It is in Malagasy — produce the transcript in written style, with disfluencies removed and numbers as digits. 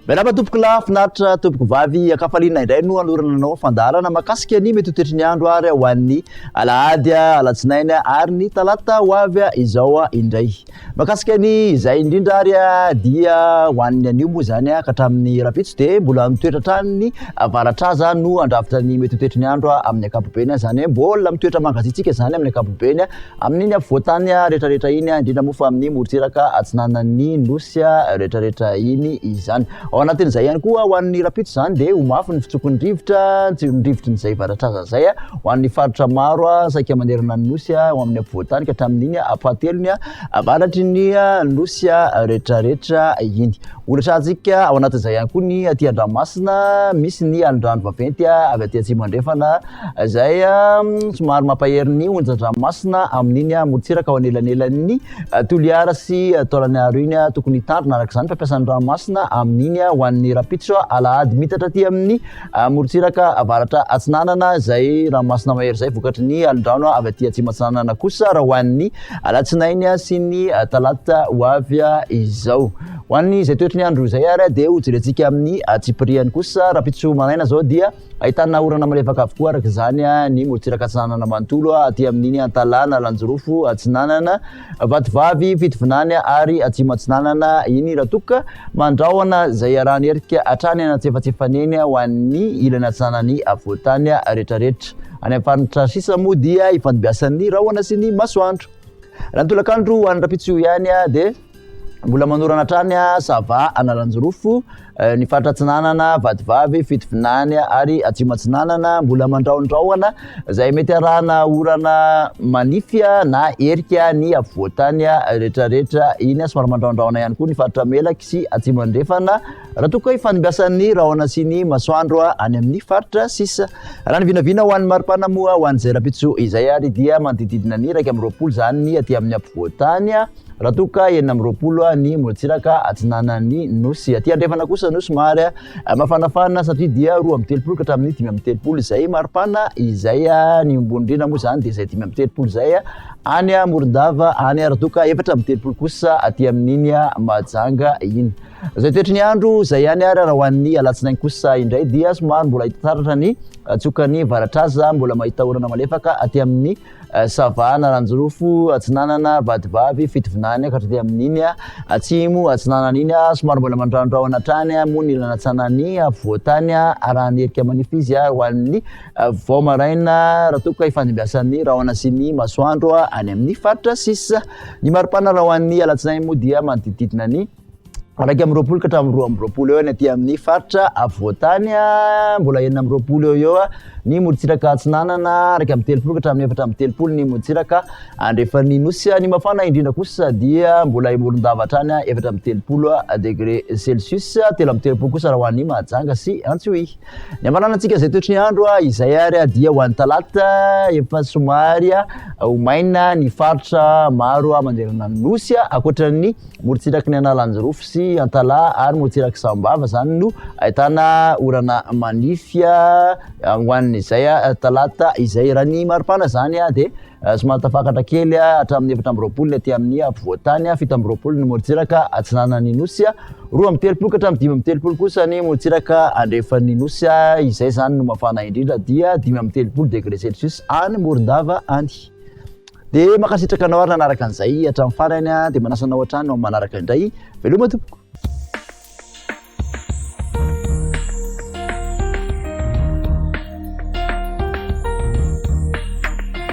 Miarahaba tompoko lahy, finaritra tompoko vavy, ankafaliana indray no anolorana anao fandaharana mahakasika ny mety ho toetry ny andro ary ho an'ny alahady, alatsinainy ary ny talata ho avy izao indray. Mahakasika ny izay indrindra ary dia ho an'ny anio moa izany ka hatramin'ny rahampitso dia mbola mitoetra hatrany ny varatraza no handrafitra ny mety ho toetry ny andro amin'ny ankapobeny, izany hoe mbola mitoetra mangatsiatsiaka izany amin'ny ankapobeny. Amin'iny afovoan-tany rehetrarehetra iny, indrindra moa fa amin'ny morontsiraka atsinanan'ny nosy rehetrarehetra iny izany. Ao anatin'izay ihany koa ho an'ny rahampitso izany dia ho mafy ny fitsokon'ny rivotra, ny rivotry ny izay varatraza izay ho an'ny faritra maro saika manerana ny nosy ao amin'ny afovoan-tany ka hatramin'iny ampahatelony avaratry ny nosy rehetrarehetra iny. Horesahantsika ao anatin'izay ihany koa ny aty an-dranomasina, misy ny alin-drano vaventy avy aty atsimo andrefana izay somary mampahery ny onjan-dranomasina amin'iny morontsiraka ao anelanelan'ny Toliara sy Taolagnaro iny. Tokony hitandrina araka izany fampiasan'ny ranomasina amin'iny ho an'ny rahampitso alahady mitatra aty amin'ny morontsiraka avaratra atsinanana izay ranomasina mahery izay vokatry ny alin-drano avy aty atsimo atsinanana kosa raha ho an'ny alatsinainy sy ny talata ho avy izao. Ho an'izay toetry ny andro izay ary dia hojerentsika amin'ny antsipiriany kosa rahampitso maraina izao dia Ahitana orana malefaka avokoa araka izany ny morontsiraka atsinanana manontolo aty amin'iny Antalaha, Analanjirofo, Atsinanana, Vatovavy, Fitovinany ary Atsimo Atsinanana iny raha toa ka mandrahona izay arahan'herika hatrany anatsefatsefany eny ho an'ny ilany atsinanan'ny afovoan-tany rehetrarehetra. Any amin'ny faritra sisa moa dia ifandimbiasan'ny rahona sy ny masoandro. Raha ny tolakandro ho an'ny rahampitso ihany dia Mbola manorana hatrany Sava, Analanjirofo, ny faritra Atsinanana, Vatovavy, Fitovinany ary Atsimo Atsinanana. Mbola mandrahondrahona izay mety arahana orana manify na erika ny afovoan-tany rehetrarehetra iny. Somary mandrahondrahona ihany koa ny faritra Melaky sy Atsimo Andrefana raha toa ka ifandimbiasan'ny rahona sy ny masoandro any amin'ny faritra sisa. Raha ny vinavina ho an'ny maripana moa ho an'izay rahampitso izay ary dia manodididina ny 21 izany ny aty amin'ny afovoan-tany. Raha toa ka 26 ny morontsiraka atsinanan'ny Nosy. Aty andrefana kosa no somary mafanafana satria dia 32 ka hatramin'ny 35 izay maripana izay. Ny ambony indrindra moa izany dia izay 35 izay any Morondava any, raha toa ka 34 kosa aty amin'iny Mahajanga iny. Izay toetry ny andro izay ihany ary raha ho an'ny alatsinainy kosa indray dia somary mbola hita taratra ny tsokan'ny varatraza, mbola mahita orana malefaka aty amin'ny Sava, Analanjirofo, Atsinanana, Vatovavy, Fitovinany ka hatraty amin'iny Atsimo Atsinanana iny. Somary mbola mandrahondrahona hatrany moa ny ilana atsanan'ny afovoan-tany arahan'ny erika manify izy ho an'ny vao maraina raha toa ka ifandimbiasan'ny rahona sy ny masoandro any amin'ny faritra sisa. Ny maripana raha ho an'ny alatsinainy moa dia manodidididina ny 21 ka hatramin'ny 22 eo ny aty amin'ny faritra afovoan-tany, mbola 26 eo eo ny morontsiraka atsinanana, 31 ka hatramin'ny 34 ny morontsiraka andrefan'ny nosy. Ny mafana indrindra kosa dia mbola i Morondava hatrany, 34 degré celsius, 33 kosa raha ho an'ny Mahajanga sy Antsohihy. Ny hamaranantsika izay toetry ny andro izay ary dia ho an'ny talata efa somary ho maina ny faritra maro manerana ny nosy ankoatra ny Morontsiraky ny Analanjirofo sy Antalaha ary morontsirak'i Sambava izany no ahitana orana manify ho an'izay talata izay. Raha ny maripana izany dia somary tafakatra kely hatramin'ny 24 ny aty amin'ny afovoan-tany, 27 ny morontsiraka atsinanan'ny Nosy, 32 ka hatramin'ny 35 kosa ny morontsiraka andrefan'ny Nosy. Izay izany no mafana indrindra dia 35 degré celsius any Morondava any. Dia mankasitraka anao ary nanaraka an'izay hatramin'ny farany dia manasa anao hatrany ho amin'ny manaraka indray. Veloma tompoko.